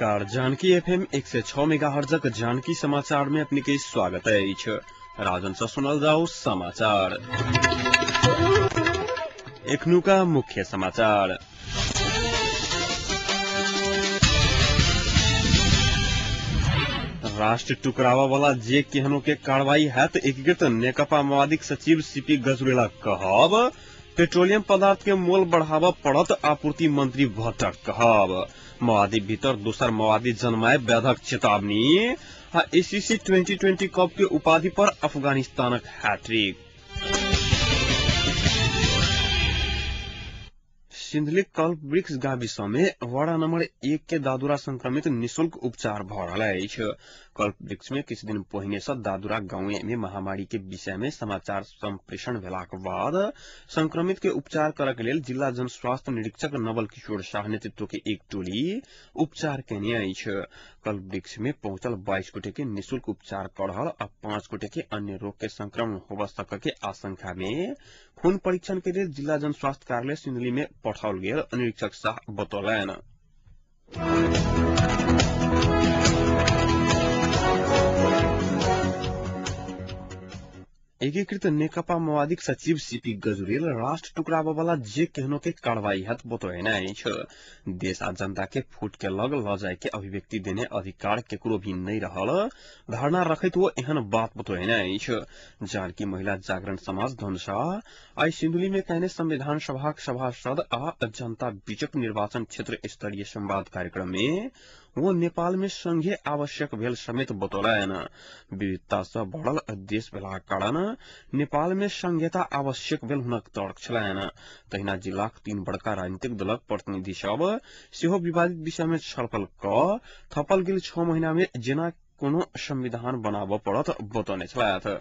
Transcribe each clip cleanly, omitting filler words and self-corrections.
नमस्कार, जानकी एफएम 106 मेगाहर्जक जानकी समाचार में अपने के स्वागत अछि। राजन से सुनल जाओ समाचार। एखनुका मुख्य समाचार। राष्ट्र टुकरावा वाला जे केहनो के कार्रवाई हैत एकीकृत नेकपा माओवादीक सचिव सीपी गजुरेला कहब। पेट्रोलियम पदार्थ के मोल बढ़ावा पड़त आपूर्ति मंत्री भट्टक कहब। माओवादी भीतर दोसर माओवादी जन्माए बेधक चेतावनी। आ एसीसी 2020 कप के उपाधि पर अफगानिस्तानक हैट्रिक। सिंधुली कल्प वृक्ष गाविस में वडा नंबर 1 के दादुरा संक्रमित निशुल्क उपचार भ रहल अछि। कल्प वृक्ष में किछु दिन पहिने से दादुरा गांव में महामारी के विषय में समाचार संप्रेषण भेलाक बाद संक्रमित के उपचार करक के लेल जिला जन स्वास्थ्य निरीक्षक नवल किशोर शाह नेतृत्व के एक टोली उपचार केने अछि। कल्प वृक्ष में पहुंचल 22 गोटे के निशुल्क उपचार कर रहल आ 5 गोटे के अन्य रोग के संक्रमण होब सक के आशंका में खून परीक्षण के लेल जिला जन स्वास्थ्य कार्यालय सिंधुली में पठाओल गेल निरीक्षक शाह बतौलनि। एकीकृत नेकपा माओवादीक सचिव सीपी गजुरेल राष्ट्र टुकराबऽ वाला जे केहनो के कार्रवाई हैत बतौने अछि। देश आ जनता के फूट के लग ल जाय के अभिव्यक्ति देने अधिकार केकरो भी नहीं रहल धारणा रखैत वो एहन बात बतौने अछि। जानकी महिला जागरण समाज धनुषा आइ सिंधुली में कहने संविधान सभाक सभासद आ जनता बीचक निर्वाचन क्षेत्र स्तरीय संवाद कार्यक्रम में वो नेपाल में संघीय आवश्यक भेल समेत बतौलनि। विविधता से बढ़ल देश भेलाक कारण नेपाल में संघीयता आवश्यक भेल हुनक तर्क छलनि। तहिना जिलाक 3 बड़का राजनीतिक दलक प्रतिनिधि सब सेहो विवादित विषय में छलफल क थपल गेल 6 महीना में जेना कोनो संविधान बनाबऽ पड़त बतौने छलथि।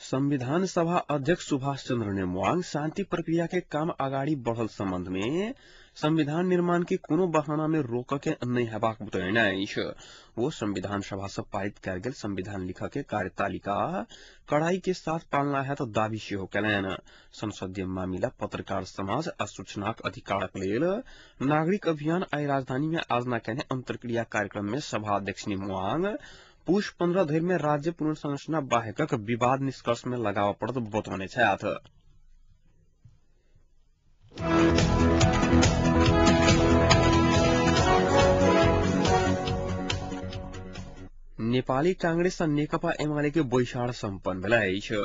संविधान सभा अध्यक्ष सुभाष चंद्र नेमवांग शांति प्रक्रिया के काम अगाडि बढ़ल संबंध में संविधान निर्माण के कोनो बहाना में रोक के नहीं हेबाक बतौने अछि। वो संविधान सभा से पारित कयल गेल संविधान लिखऽ के कार्यतालिका कड़ाई के साथ पालना हैत दावी सेहो केलनि। संसदीय मामिला, पत्रकार समाज आ सूचनाक अधिकारक लेल नागरिक अभियान आइ राजधानी में आयोजना केने अंतर्क्रिया कार्यक्रम में सभा अध्यक्ष नेमवांग पुष 15 धरि में राज्य पुनर्संरचना बाहेकक विवाद निष्कर्ष में लगाव पड़त बतौने छथि। नेपाली कांग्रेस आ नेकपा एमाले के बैसार सम्पन्न भेल अछि।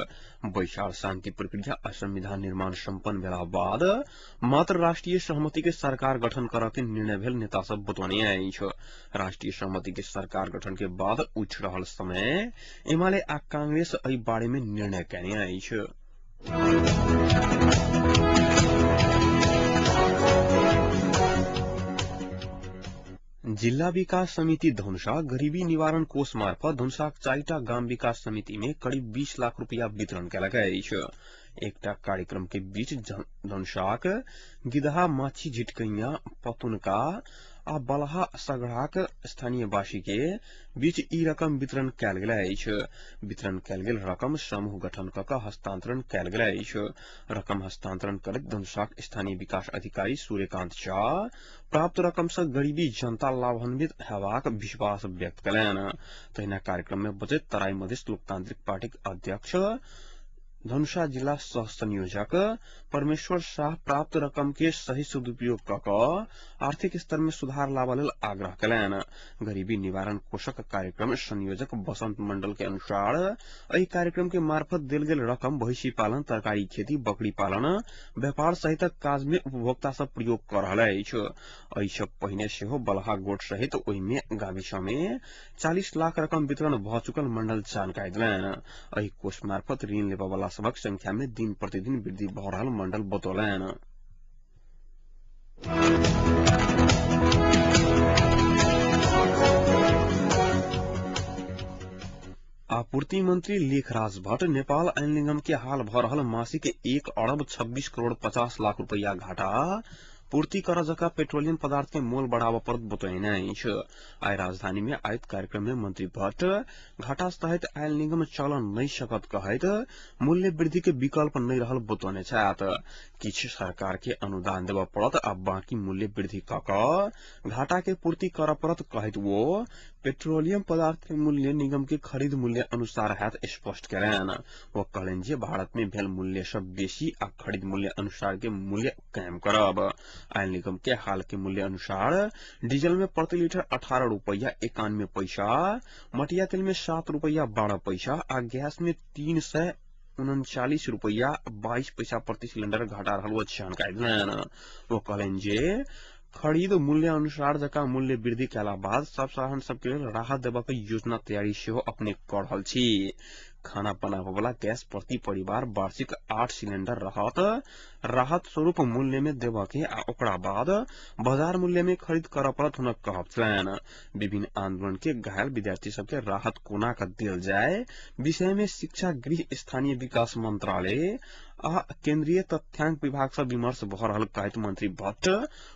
बैसार शान्ति प्रक्रिया आ संविधान निर्माण सम्पन्न भेला बाद मात्र राष्ट्रिय सहमति के सरकार गठन करऽ के निर्णय भेल नेता सब बतौने अछि। राष्ट्रिय सहमति के सरकार गठन के बाद उठि रहल समय एमाले आ कांग्रेस एहि बारे में निर्णय केने अछि। जिल्ला विकास समिति धनुषा गरीबी निवारण कोष मार्फत धनुषाक 4टा गाम विकास समिति में करीब 20 लाख रुपया वितरण केलक अछि। एकटा कार्यक्रम के बीच धनुषाक गिदहा, माछी झिटकैया, पतुनका आ बलहा सगढ़ाक स्थानीयवासी के बीच ई रकम वितरण कयल गेल अछि। वितरण कयल गेल रकम समूह गठन क क हस्तांतरण कयल गेल अछि। रकम हस्तांतरण करैत धनुषाक स्थानीय विकास अधिकारी सूर्यकांत झा प्राप्त रकम से गरीबी जनता लाभान्वित हेबाक विश्वास व्यक्त कयलनि। तहिना कार्यक्रम में बजैत तराई मधेश लोकतांत्रिक पार्टीक अध्यक्ष धनुषा जिला सह संयोजक परमेश्वर शाह प्राप्त रकम के सही सदुपयोग क क आर्थिक स्तर में सुधार लाबऽ लेल आग्रह कयलनि। गरीबी निवारण कोषक कार्यक्रम संयोजक बसंत मंडल के अनुसार एहि कार्यक्रम के मार्फत देल गेल रकम भैंसी पालन, तरकारी खेती, बकरी पालन, व्यापार सहितक काज में उपभोक्ता सब प्रयोग क रहल अछि। एहि सँ पहिने सेहो बलहा गोट सहित ओहि में गाविस में 40 लाख रकम वितरण भ चुकल मंडल जानकारी देलनि। एहि कोष मार्फत ऋण लेबऽ वाला सबक संख्या में दिन प्रतिदिन वृद्धि भ रहल मंडल बतौलनि। आपूर्ति मंत्री लेखराज भट्ट नेपाल ऐन निगम के हाल भ रहल मासिक 1 अरब 26 करोड़ 50 लाख रुपया घाटा पूर्ति कर जका पेट्रोलियम पदार्थ के मोल बढ़ावा पड़त बतौने अछि। आइ राजधानी में आयोजित कार्यक्रम में मंत्री भट्ट घाटा सहित आयल निगम चलन नहीं सकत कहैत मूल्य वृद्धि के विकल्प नहीं रहल बतौने छथि। किछु सरकार के अनुदान देबऽ पड़त आ बाकी मूल्य वृद्धि क कऽ घाटा के पूर्ति करऽ पड़त कहैत वो पेट्रोलियम पदार्थ के मूल्य निगम के खरीद मूल्य अनुसार हैत स्पष्ट कयलनि। वो कहलनि जे भारत में भेल मूल्य सब बेसी आ खरीद मूल्य अनुसार के मूल्य कायम करब। आयल निगम के हाल के मूल्य अनुसार डीजल में प्रति लीटर 18 रुपया 91 पैसा, मटिया तेल में 7 रुपया 12 पैसा आ गैस में 339 रुपया 22 पैसा प्रति सिलेंडर घाटा रहल जानकारी देलनि। वो कहलनि जे खरीद मूल्य अनुसार जका मूल्य वृद्धि कयला बाद सब साधारण सबके लेल राहत देबऽ के योजना तैयारी सेहो अपने कऽ रहल छी। खाना बनाबऽ वाला गैस प्रति परिवार वार्षिक 8 सिलेंडर रहत राहत स्वरूप मूल्य में देबऽ के आ ओकरा बाद बाजार मूल्य में खरीद करऽ पड़त हुनक कहब छलनि। विभिन्न आंदोलन के घायल विद्यार्थी सबके राहत कोना कऽ देल जाय विषय में शिक्षा गृह स्थानीय विकास मंत्रालय आ केंद्रीय तथ्यांक विभाग से विमर्श भऽ रहल कहैत मंत्री भट्ट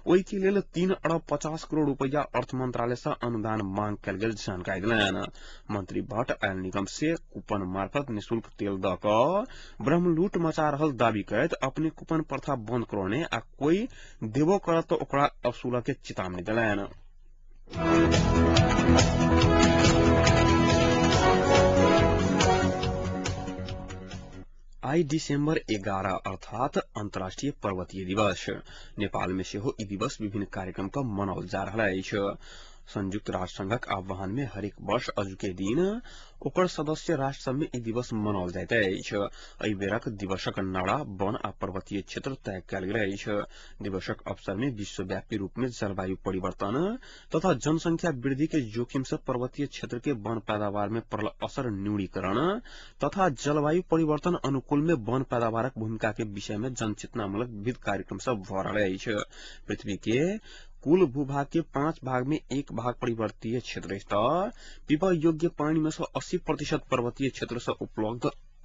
ओहि के लेल 3 अरब 50 करोड़ रुपया अर्थ मंत्रालय से अनुदान मांग कयल गेल जानकारी देलनि। मंत्री भट्ट आयल निगम से कूपन मार्फत निःशुल्क तेल दऽ कऽ ब्रह्मलूट मचा रहल दावी करैत अपने कूपन प्रथा बंद करौने आ कोई देबो करत तऽ ओकरा वसूलऽ के चेतावनी देलनि। आई दिसंबर 11 अर्थात अंतर्राष्ट्रीय पर्वतीय दिवस। नेपाल में सेहो ई दिवस विभिन्न कार्यक्रम क मनाओल जा रहल अछि। संयुक्त राष्ट्र संघक आह्वान में हरेक वर्ष अजुके दिन ओकर सदस्य राष्ट्र सब में ई दिवस मनाओल जाइत अछि। एहि बेरक दिवसक नारा वन आ पर्वतीय क्षेत्र तय कयल गेल अछि। दिवसक अवसर में विश्वव्यापी रूप में जलवायु परिवर्तन तथा जनसंख्या वृद्धि के जोखिम से पर्वतीय क्षेत्र के वन पैदावार में पड़ल असर न्यूनीकरण तथा जलवायु परिवर्तन अनुकूल में वन पैदावारक भूमिका के विषय में जनचेतनामूलक विविध कार्यक्रम सब भऽ रहल अछि। पृथ्वी के कुल भूभाग के 5 भाग में 1 भाग परिवर्तीय क्षेत्र अछि तऽ पीबय योग्य पानी में से 80% पर्वतीय क्षेत्र से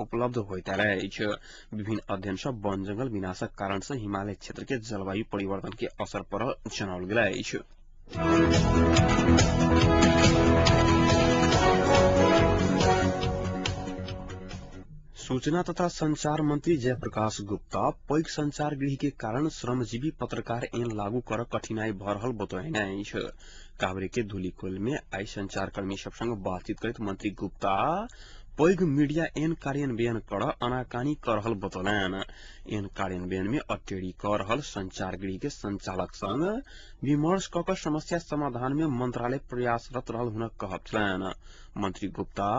उपलब्ध होइत अछि। विभिन्न अध्ययन सब वन जंगल विनाशक कारण से हिमालय क्षेत्र के जलवायु परिवर्तन के असर पर जनाओल गेल अछि। सूचना तथा संचार मंत्री जयप्रकाश गुप्ता पैघ संचार गृह के कारण श्रमजीवी पत्रकार ऐन लागू कर कठिनाई भऽ रहल बतौने अछि। काभ्रे के धूलिखोल में आई संचारकर्मी सब संग बातचीत करैत मंत्री गुप्ता पैघ मीडिया ऐन कार्यान्वयन कर आनाकानी कर रहल बतौलनि। ऐन कार्यान्वयन में अटेरी कर रहल संचार गृह के संचालक संग विमर्श क कऽ समस्या समाधान में मंत्रालय प्रयासरत रहल हुनक कहब छलनि। मंत्री गुप्ता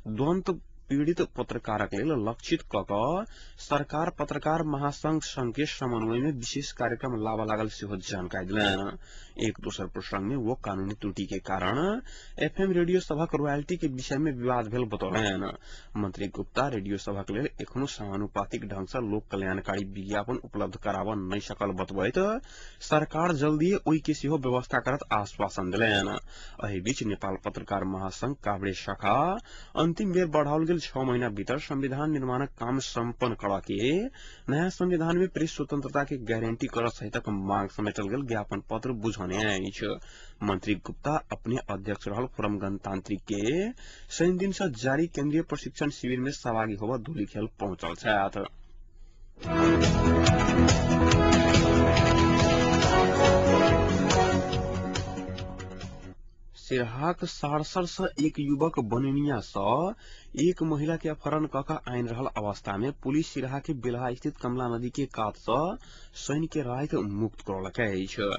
द्वंद्व पीड़ित पत्रकारक लेल लक्षित क कऽ सरकार पत्रकार महासंघ संघ के समन्वय में विशेष कार्यक्रम लाबऽ लागल सेहो जानकारी देलनि। एक दोसर प्रसंग में वो कानूनी त्रुटि के कारण एफएम रेडियो सभक रॉयल्टी के विषय में विवाद भेल बतौलनि। मंत्री गुप्ता रेडियो सभक लेल एखनो समानुपातिक ढंग से लोक कल्याणकारी विज्ञापन उपलब्ध कराबऽ नहि सकल बतबैत सरकार जल्दीए ओहि के सेहो व्यवस्था करत आश्वासन देलनि। एहि बीच नेपाल पत्रकार महासंघ काभ्रे शाखा अंतिम बेर बढ़ाओल गेल 6 महीना भीतर संविधान निर्माणक काम सम्पन्न करऽ के नया संविधान में प्रेस स्वतंत्रता के गारंटी करऽ सहितक मांग समेटल गेल ज्ञापन पत्र बुझौने अछि। मंत्री गुप्ता अपने अध्यक्ष रहल फोरम गणतांत्रिक के शनि दिन से जारी केंद्रीय प्रशिक्षण शिविर में सहभागी होबऽ धूलिखेल पहुंचल छथि। सिरहाक सारसर से एक युवक बनिनिया से एक महिला के अपहरण क कऽ आनि रहल अवस्था में पुलिस सिरहा के बेलहा स्थित कमला नदी के कात से शनि के राति मुक्त करौलक अछि।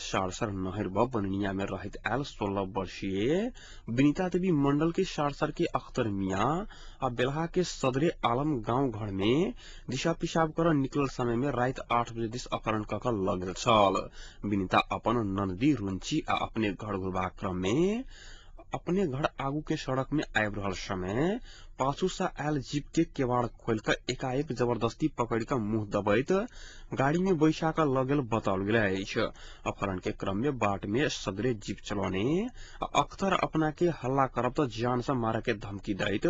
सारसर नहर ब बनिनिया में रहैत आयल 16 वर्षीय विनीता देवी मंडल के सारसर के अख्तर मियां आ बेलहा के सदरे आलम गांव घर में दिशा पिशाब कर निकलल समय में राति 8 बजे दिस अपहरण क कऽ लऽ गेल छल। विनीता अपन ननदी रुंची आ अपने घर घुरबाक क्रम में अपने घर आगू के सड़क में आबि रहल समय पाछू से आयल जीप के केवाड़ खोल कऽ एकाएक जबरदस्ती पकड़ कऽ मुंह दबैत गाड़ी में बैसा कऽ लऽ गेल बताओल गेल अछि। अपहरण के क्रम में बाट में सदरे जीप चलौने अख्तर अपना के हल्ला करब तऽ जान से मारे के धमकी दैत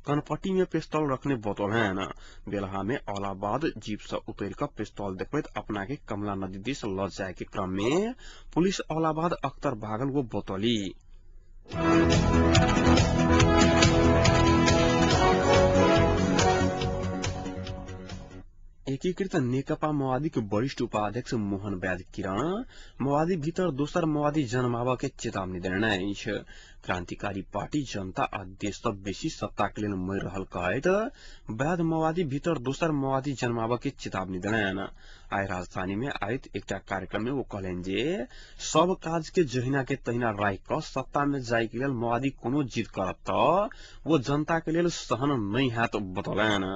कनपट्टी में पिस्तौल रखने बतौलनि। बेलहा में औलाबाद जीप से उतर कऽ पिस्तौल देखबैत अपना के कमला नदी दिस लऽ जाय के क्रम में पुलिस औलाबाद अख्तर भागल वो बतौली। एकीकृत नेकपा माओवादी के वरिष्ठ उपाध्यक्ष मोहन वैद्य किरण माओवादी भीतर दोसर माओवादी जन्माबऽ के चेतावनी देने अछि। क्रांतिकारी पार्टी जनता आ देश सँ बेसी सत्ता के लेल मरि रहल कहैत वैद्य माओवादी भीतर दोसर माओवादी जन्माबऽ के चेतावनी देलनि। आइ राजधानी में आयोजित एकटा कार्यक्रम में ओ कहलनि जे सब काज के जहिना के तहिना राखि कऽ सत्ता में जाय के लेल माओवादी कोनो जिद करत तऽ वो जनता के लेल सहन नहि हैत बतौलनि।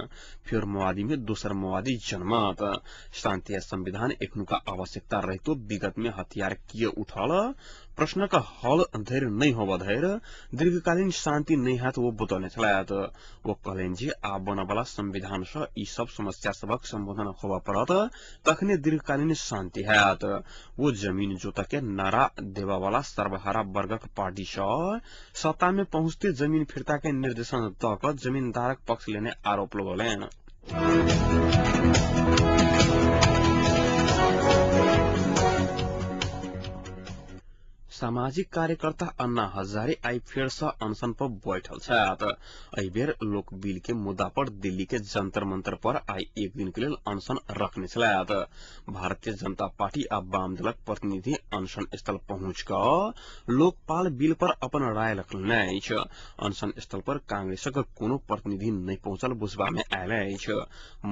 फेर माओवादी में दोसर माओवादी जन्मत। शांति आ संविधान एखनुका आवश्यकता रहितो विगत में हथियार किए उठल प्रश्नक हल धरि नहि होबऽ धरि दीर्घकालीन शांति नहि हैत ओ बतौने छलथि। ओ कहलनि जे आब बनऽ संविधान सँ ई सब समस्या सभक संबोधन होबऽ पड़त तखने दीर्घकालीन शांति हैत। वो जमीन जोतऽ के नारा देबऽ वाला सर्वहारा वर्गक पार्टी सँ सत्ता में पहुंचते जमीन फिर्ता के निर्देशन दऽ कऽ जमींदारक पक्ष लेने आरोप लगौलनि। सामाजिक कार्यकर्ता अन्ना हजारे आइ फेर सँ अनशन पर बैठल छथि। एहि बेर लोक बिल के मुद्दा पर दिल्ली के जंतर मंतर पर आइ एक दिन के लेल अनशन रखने छलथि। भारतीय जनता पार्टी आ वाम दलक प्रतिनिधि अनशन स्थल पहुंच कऽ लोकपाल बिल पर अपन राय रखलनि अछि। अनशन स्थल पर कांग्रेसक कोनो प्रतिनिधि नहि पहुंचल बुझबा में आयल अछि।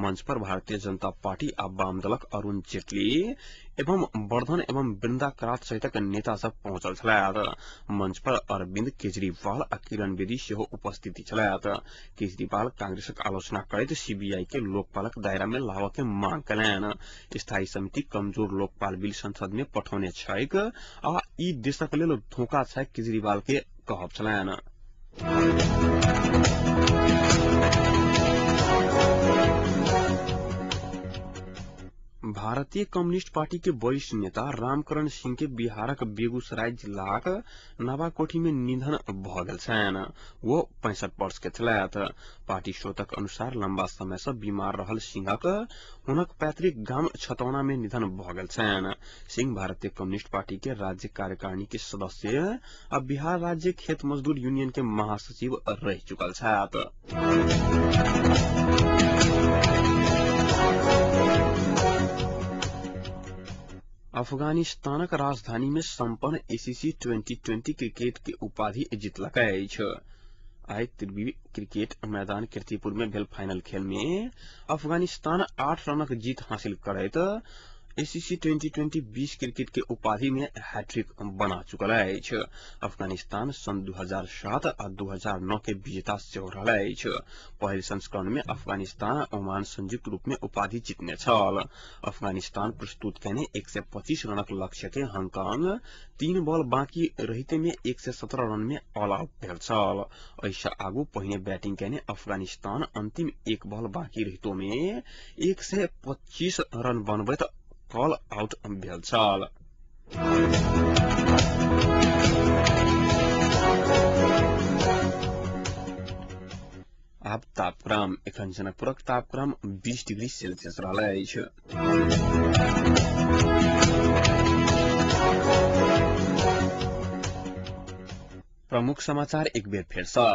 मंच पर भारतीय जनता पार्टी आ वाम दलक अरुण जेटली एवं वर्धन एवं वृंदा करात सहितक नेता सब पहुंचल छलथि। मंच पर अरविंद केजरीवाल आ किरण बेदी सेहो उपस्थित छलथि। केजरीवाल कांग्रेसक आलोचना करैत सीबीआई के लोकपालक दायरा में लाबऽ के मांग कयलनि। स्थायी समिति कमजोर लोकपाल बिल संसद में पठौने छैक आ ई देशक लेल धोखा छैक केजरीवाल के कहब छलनि। भारतीय कम्युनिस्ट पार्टी के वरिष्ठ नेता रामकरण सिंह के बिहारक बेगूसराय जिलाक नवाकोठी में निधन भऽ गेल छनि। वो 65 वर्ष के छलथि। पार्टी स्रोतक अनुसार लंबा समय से बीमार रहल सिंहक हुनक पैतृक गाम छतौना में निधन भऽ गेल छनि। सिंह भारतीय कम्युनिस्ट पार्टी के राज्य कार्यकारिणी के सदस्य आ बिहार राज्य खेत मजदूर यूनियन के महासचिव रहि चुकल छथि। अफगानिस्तानक राजधानी में संपन्न एसीसी 2020 क्रिकेट के उपाधि जीतलक अछि। आइ त्रिवी क्रिकेट मैदान कीर्तिपुर में भेल फाइनल खेल में अफगानिस्तान 8 रनक जीत हासिल करैत एसीसी 2020 क्रिकेट के उपाधि में हैट्रिक बना चुकल अछि। अफगानिस्तान सन् 2007 आ 2009 के विजेता सेहो रहल अछि। पहिल संस्करण में अफगानिस्तान आ ओमान संयुक्त रूप में उपाधि जीतने छल। अफगानिस्तान प्रस्तुत कयने 125 रनक लक्ष्य के हांगकांग 3 बॉल बाकी रहिते में 117 रन में ऑल आउट भेल छल। एहिसँ आगू पहिने बैटिंग कयने अफगानिस्तान अंतिम 1 बॉल बाकी रहितो में 125 रन बनबैत कॉल आउट भेल छल। आब तापक्रम। एखन जनकपुरक तापक्रम 20 डिग्री सेल्सियस रहल अछि। प्रमुख समाचार एक बेर फेर सँ।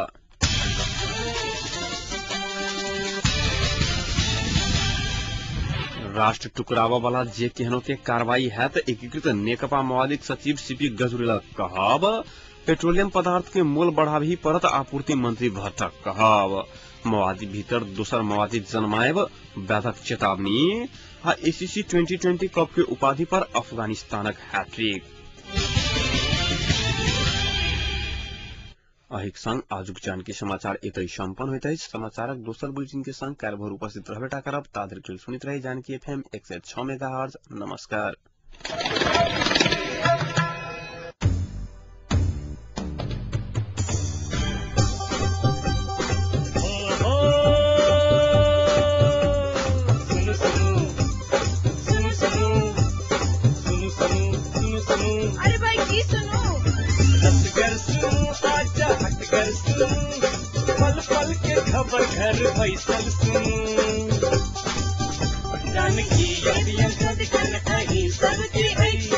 राष्ट्र टुकराबऽ वाला जे केहनो के कार्रवाई हैत एकीकृत नेकपा माओवादीक सचिव सीपी गजुरेलक कहब। पेट्रोलियम पदार्थ के मोल बढ़ाबही पड़त आपूर्ति मंत्री भट्टक कहब। माओवादी भीतर दोसर माओवादी जन्मायब वैधक चेतावनी आ एसीसी 2020 कप के उपाधि पर अफगानिस्तानक हैट्रिक। अहिक संग आजुक जानकी समाचार एतै सम्पन्न होइत अछि। समाचारक दोसर बुलेटिन के संग काल्हि भोर उपस्थित रहबेटा करब। ता धरि लेल सुनैत रही जानकी एफएम 106 मेगाहर्ट्ज। नमस्कार। ई सुनू। रसगर सुनू आजा हटगर सुनू, पल पल के खबर घर बैसल सुनू। जानकी अभियन सदिखन अहीं सबके अछि,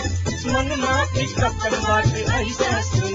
मन माफिक अपन बात अहिसँ सुनू।